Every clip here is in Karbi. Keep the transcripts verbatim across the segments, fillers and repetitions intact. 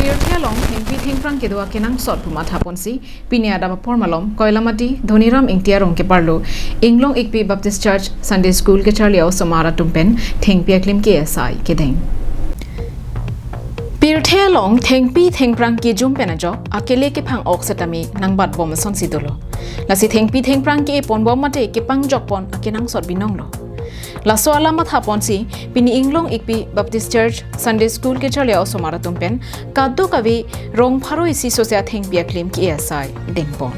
Pirthe along thengpi thengphrang kedo akenangsot pu mathaponsi, pini adap apor malom Koilamati Dhoniram Ingti arong keparlo Inglong Ikpi Baptist Church Sunday School kacharli a-osomar atum pen thengpi aklim ke-e asai kedeng. Pirthe along thengpi thengphrang kejum pen ajok akele kephang-ok setame nangbatbom asonsi dolo. Lasi thengpi thengphrang ke-e ponbom mate kepangjokpon akenangsot binonglo. Laso alam mathaponsi, pini Inglong Ikpi Baptist Church Sunday School kacharli a-osomar atum pen kadokave rong pharo isi sose athengpi aklim ke-e asai dengpon.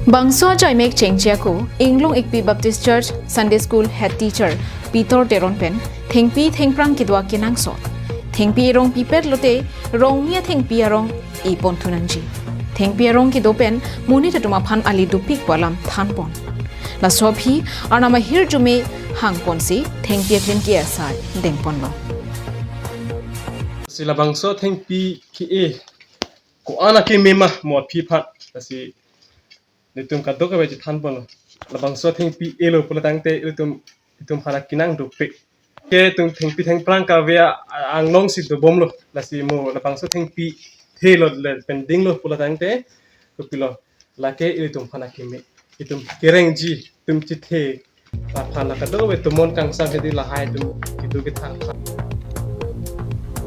Bangso ajaimek chengche ako, Inglong Ikpi Baptist Church Sunday School Head Teacher Peter Teron pen thengpi thengphrang kedo akenangsot. Thengpi erong pipet lote, rongni athengpi arong epon thu nangji. Thengpi arong kedo pen monit atum aphan ali dopik pu alam thanpon. Laso aphi Arnam ahirjume hangponsi thengpi aklim ke-e asai dengponlo. Si labangso thengpi ke-e ko-an akeme ma mo aphi aphan, lasi nelitum kadokave chethanponlo. Labangso thengpi elo pulo tangte ilitum, itum aphan akenang dopik. Ke itum thengpi thengphrang kave a-, anglongsi dobomlo. Lasi mo labangso thengpi thelo le pendinglo pulo tangte, kopilo, lake ilitum aphan akeme. Itum kerengji, itum chethe aphan la kadokave tomon kangsam hedi lahai itum kedo kethang aphan.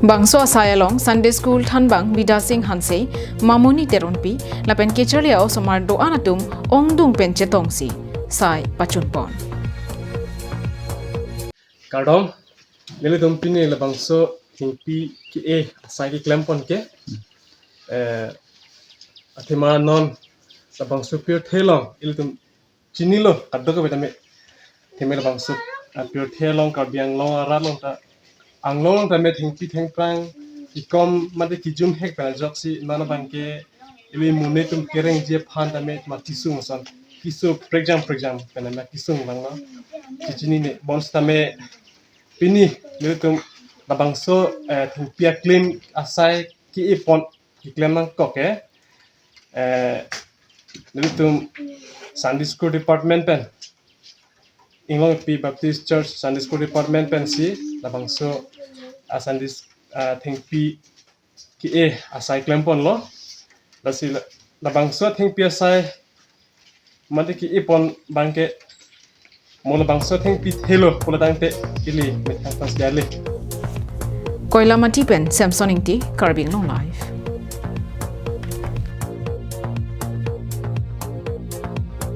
Bangso asai along Sunday School thanbang Bidya Sing Hanse, Mamoni Teronpi lapen kacharli a-osomar do-an atum ongdung pen chetongsi sai pachunpon. Kardom, nelitum pini labangso thengpi ke-e asai keklempon ke, eh, athema non labangso pirthe along ilitum chinilo kadokave tame. Athema labangso, ah, pirthe along Karbi Anglong arat along ta, Anglong along tame thengpi thengphrang kekom mate kejum hek pen ajoksi non abangke ili monit atum kerengji aphan tame ma kesung ason, keso prekjam prekjam pen ma kesung abanglo. Chechinine bonsitame pini nelitum labangso, eh, thengpi aklim asai ke-e pon keklem nangkok ke, eh, nelitum Sunday School Department pen, Inglong Ikpi Baptist Church Sunday School Department pensi labangso, ah, Sunday, ah, thengpi ke-e asai klemponlo. Lasi la-, labangso thengpi asai mate ke-e pon abangke mo labangso thengpi thelo pulo tangte ili methang pas jale. Koilamati pen Samson Ingti, Karbi Anglong Live.